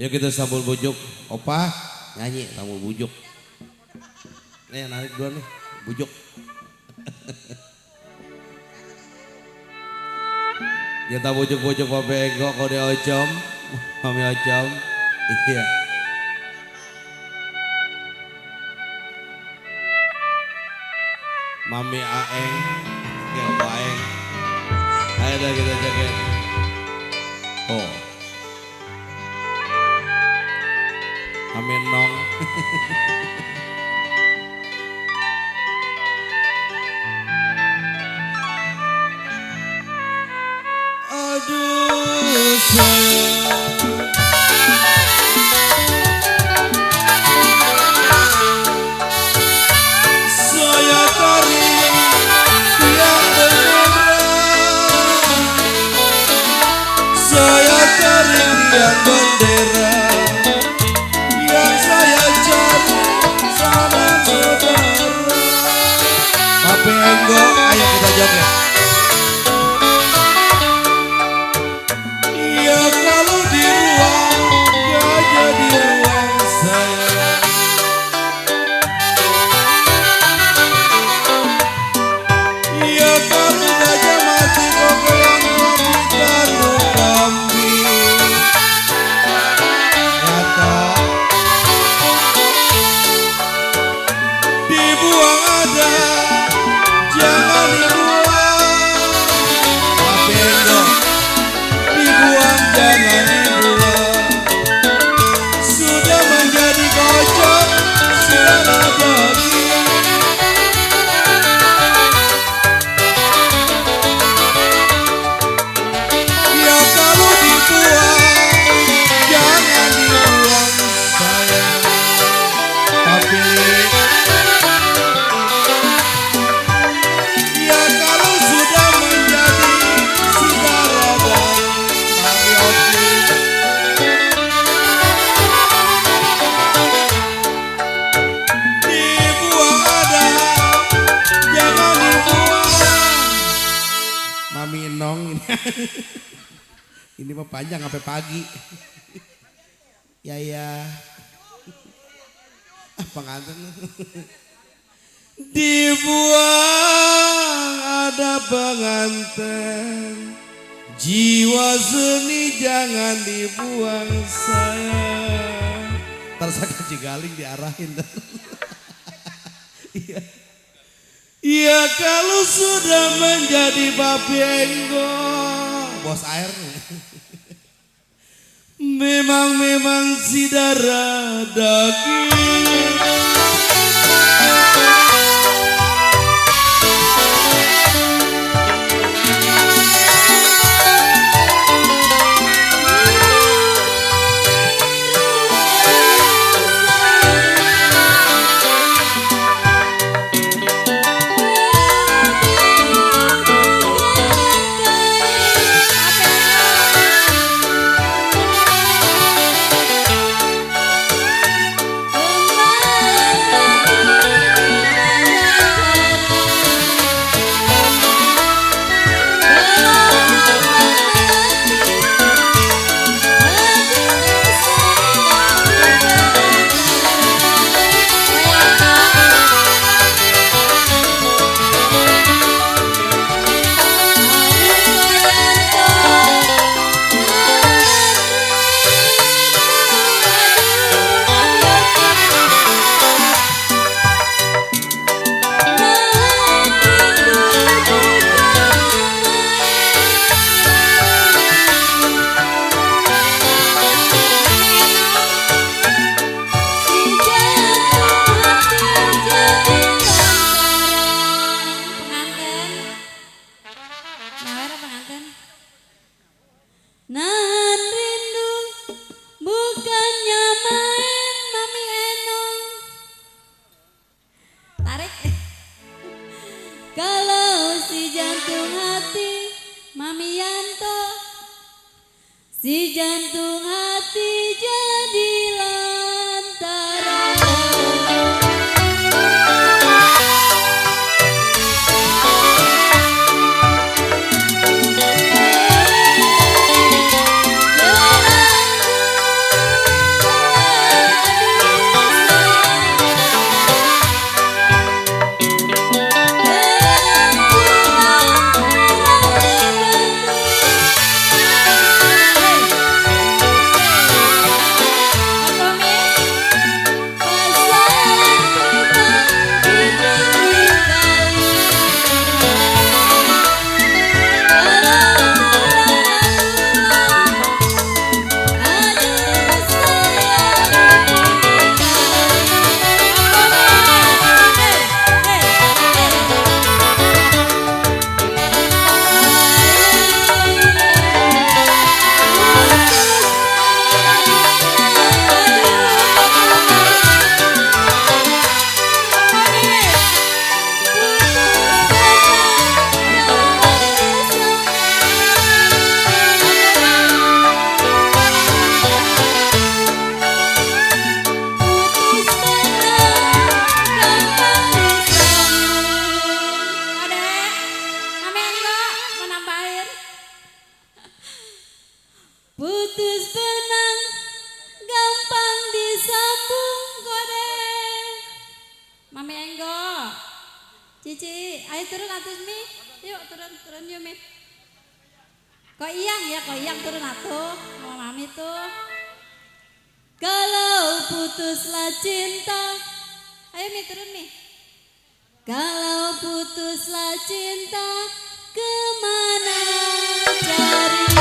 Ya kita sambul bujuk. Opa nyanyi sambul bujuk. Nih narik dulu nih bujuk. Kita bujuk-bujuk Pape Ego kode Ocom, Mami Ocom. Iya. Mami Aeng, ya Aeng. Ayo dah kita joget. Oh. Amin nong. Aduh sayang, saya tarik yang bendera, saya tarik yang bendera, yang saya cari sama saudara. Pape Ego, ayo kita joget. Mami Nong ini mah panjang sampai pagi. Ya pengantin dibuang ada pengantin, jiwa seni jangan dibuang sayang. Tersangka Cigaling diarahin. Iya. Ya kalau sudah menjadi Pape Ego, bos air memang si darah daging. Nahan rindu bukannya main Mami Enong. Tarik. Kalau si jantung hati Mami Yanto, si jantung hati jadi lantaran. Cici, ayo turun atus Mi. Yuk turun yuk Mi. Kok iyang turun atuh. Mau mami tuh. Kalau putuslah cinta. Ayo Mi turun Mi. Kalau putuslah cinta, kemana cari?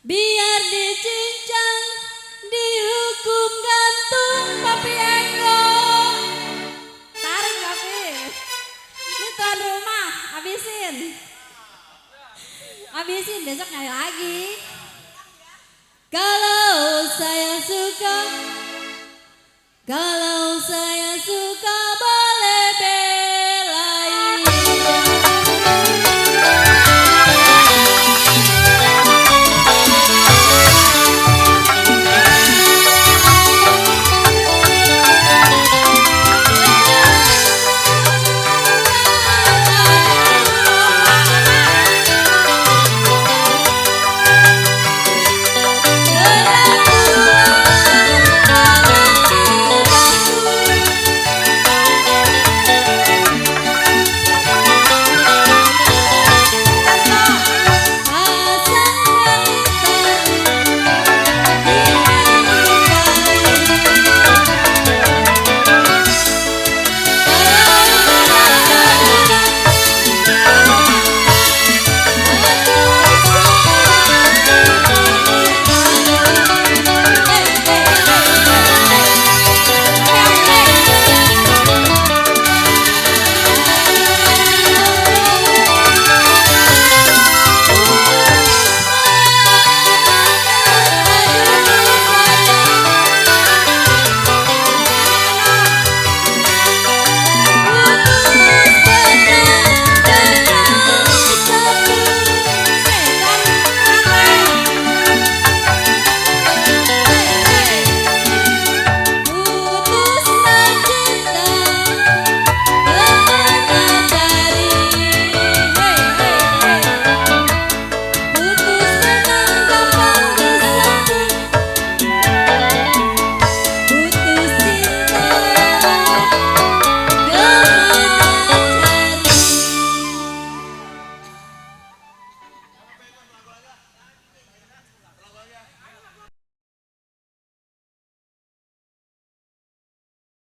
Biar dicincang, dihukum gantung, papi enggo. Tarik papi. Ini tuan rumah, habisin. Habisin, besok nyari lagi. Kalau saya suka, kalau